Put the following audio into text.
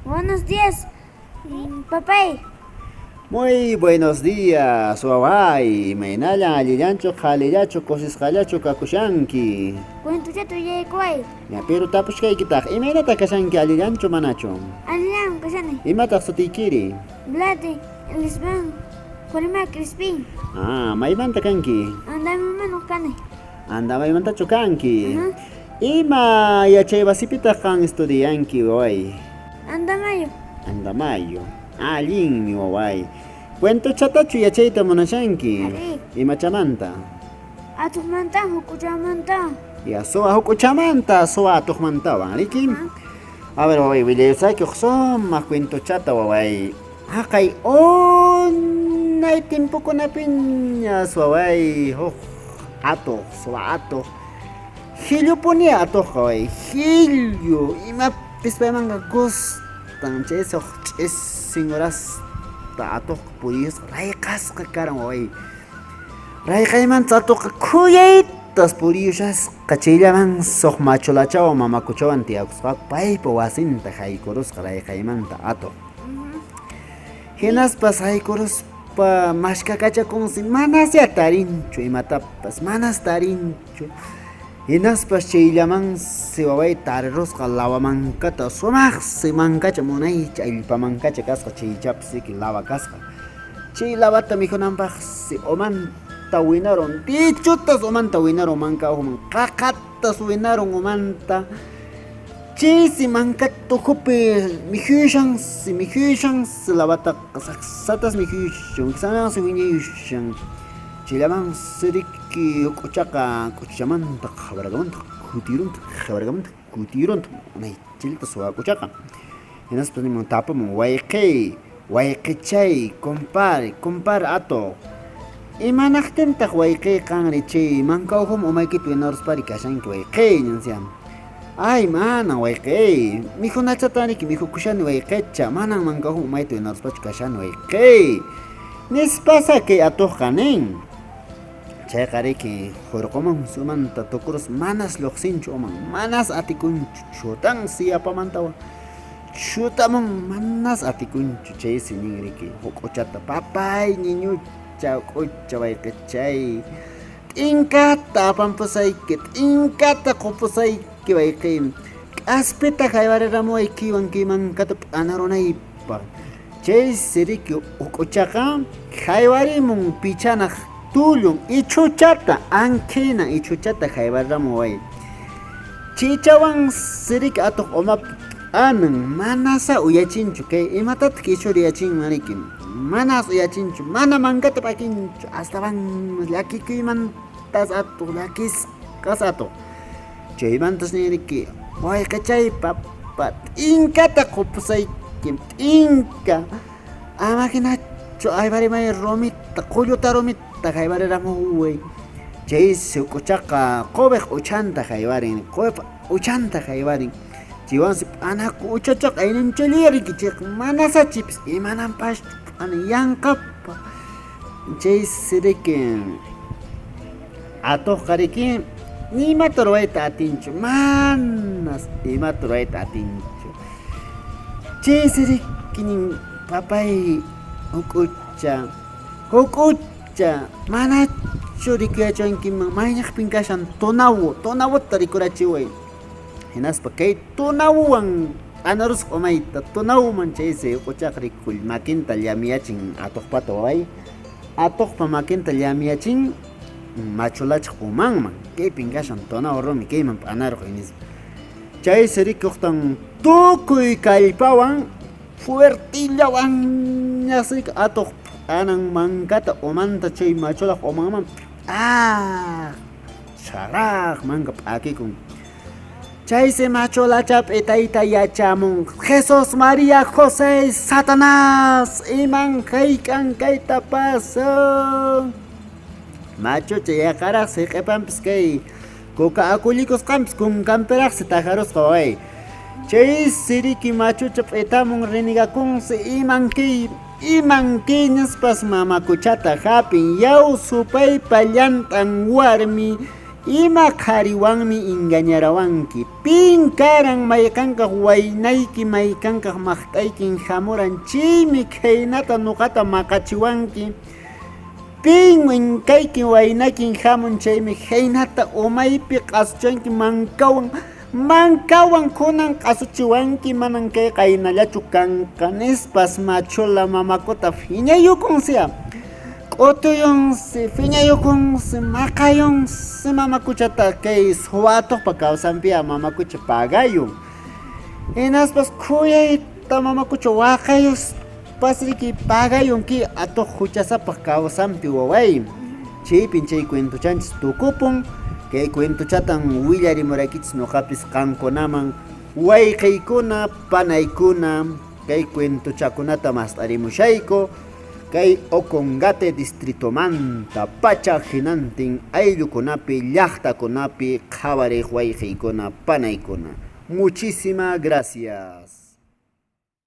Buenos días, papay. Muy buenos días, waway. Imaynallan, allillanchu, qhalillachu, kusisqallachu kakushanki? Cuentochata willaykuway. Ya, pero tapushkaykitaq, imaynataq kashanki, allillanchu manachu? Allillan kashani. Imataq sutiykiri? Vladi, Lisbon, Juanima Crispín. Ah, maymanta kanki? Andamaymanta kani. Andamaymantachu kanki? Ima yachaywasipitaq qan estudianki, waway? Andamayo. Andamayo. Allinmi, waway. Cuentochatachu yachayta munashanki? Arí. Imachamanta? Atuqmanta, huk'uchamanta. Ya, suwa huk'uchamanta, suwa atuqmantawan, riki? A ver, waway, willayusayki huk sumaq cuentochata, waway. Haqay unay tiempokunapiñas, waway, huk atuq, suwa atuq. Hillupuni atuqqa, waway, hillu, imapis paymanqa gustan, chaysi huk ch'isin horasta atuqqa puriyusqa, rayqasqa karan, waway. Rayqaymanta atuqqa khuyaytas puriyushasqa, chayllamansi huk machulachawan mamakuchawan tiyakusqaku, paypa wasinta haykurusqa rayqaymanta atuq. Hinaspas haykuruspa mashkakachakunsi, manasyá tarinchu imatapas, manas tarinchu. Hinaspas chayllamansi waway tarirusqa lawa mankata, sumaqsi mankacha munaycha allpa mankacha kasqa, chaychapis riki lawa kasqa. Chay lawata mikhunanpaqsi umanta winarun, dichutas umanta winarun manka ukhuman, qaqatas winarun umanta. Chaysi mankata ukhupi mikhushansi, mikhushansi lawataqa saksatas mikhushan, wiksanmansi wiñayushan. Chayllamansi riki huk'uchaqa k'uchichamanta qhawarqamantaq kutiruntaq, qhawarqamantaq kutiruntaq munaychallata suwak'uchaqa. Hinaspa nimun tapumun, wayqiy, wayqichay, compadre, compadre atuq, imanaqtintaq wayqiy qanri chay manka ukhuman umaykita winaruspari kashanki wayqiy? Ñansiya. Ay, manan wayqiy, mikhunachatan riki mikhukushani wayqicha, manan manka ukhuman umayta winaruspachu kashani wayqiy, nispasa kay atuqqa nin. Chayqa riki hurqumunsi umanta tukurus, manas lluqsinchu uman, manas atikunchu, chutansi yapamantawan chutamun, manas atikunchu. Chaysi nin riki huk'uchata, papay ñiñucha huk'ucha wayqichay, t'inkata apampusayki, t'inkata qupusayki wayqiy, k'aspita haywariramuway kaywan kay mankata p'anarunaypaq. Chaysi riki huk'uchaqa haywarimun pichanaq tullun ichhuchata, ankhina ichhuchata haywariramun waway. Chichawansi riki atuq umapi p'anan, manasá uyachinchu kay imatataq ichhuri yachinman riki, manas uyachinchu, mana mankata p'akinchu, astawan llakikuymantas atuq llakisqas atuq. Chaymantas nin riki, wayqichay papa, t'inkata qupusayki, t'inka, ama hinachu aywarimay rumita, qulluta rumita haywariramuway. Chaysi huk'uchaqa qubiq uchanta haywarin, qubiq uchanta haywarin. Chaywansi p'anaku uchachaqa ayninchallaya riki, chayqa manasá chaypis imananpaschu p'ana yanqapa. Chaysi riki atuqqa riki ni imata ruwayta atinchu, manas imata ruwayta atinchu. Chaysi riki nin, papay huk'ucha, huk'ucha, manachu rikuyachiwankiman mayñaqpin kashan tunawu, tunawuta rikurachiway. Hinaspa kay tunawuwan p'anarusqa umayta, tunawuman chaysi huk'uchaqa rikuy makinta llamiyachin atuqpata waway. Atuqpa makinta llamiyachin machulachaq umanman, kaypin kashan tunawu rumi, kayman p'anarquy nispa. Chaysi rikuqtan tukuy kallpawan fuertillawan ñasrika atuq p'anan mankata umanta chay machulaq umanman p'aq saraq manka p'akikun. Chaysi machulacha p'itayta yachamun, Jesús, María, José, Satanás, iman hayk'an kayta pasan. Machucha yaqaraqsi q'ipanpis kay kuka akullikusqanpis kunkanpiraqsi tajarusqa waway. Chaysi riki machucha p'itamun renegakunsi, iman kay, iman kay nispas mamakuchata hap'in, yaw supaypa llant'an warmi. Ima qhariwanmi engañarawanki? Pin karan mayqankaq waynayki maykankaq maqt'aykin hamuran chaymi khaynata nuqata maqachiwanki? Pin inkaykin waynakin hamun chaymi khaynata umaypi q'asuchanki mankawan mankawan kunan q'asuchiwanki manan kay qaynallachu kanqa nispas machula mamakuta phiñayukunsia. K'utuyunsi, phiñayukunsi, maqayunsi mamakuchata kay suwatuqpa kawsanpiya mamakucha pagayun. Hinaspas khuyayta mamakucha waqayuspas riki pagayun ki atuq huchasapaq kawsanpi waway. Chaypin chay cuentochanchis tukupun. Kay cuentochatan willarimuraykichis nuqapis qankunaman wayqiykuna, panaykuna kay cuentochakunata mast'arimushayku. Kay Ocongate distritomanta pacha hinantin ayllukunapi llaqtakunapi qhawariq wayqiykuna panaykuna. Muchísima gracias.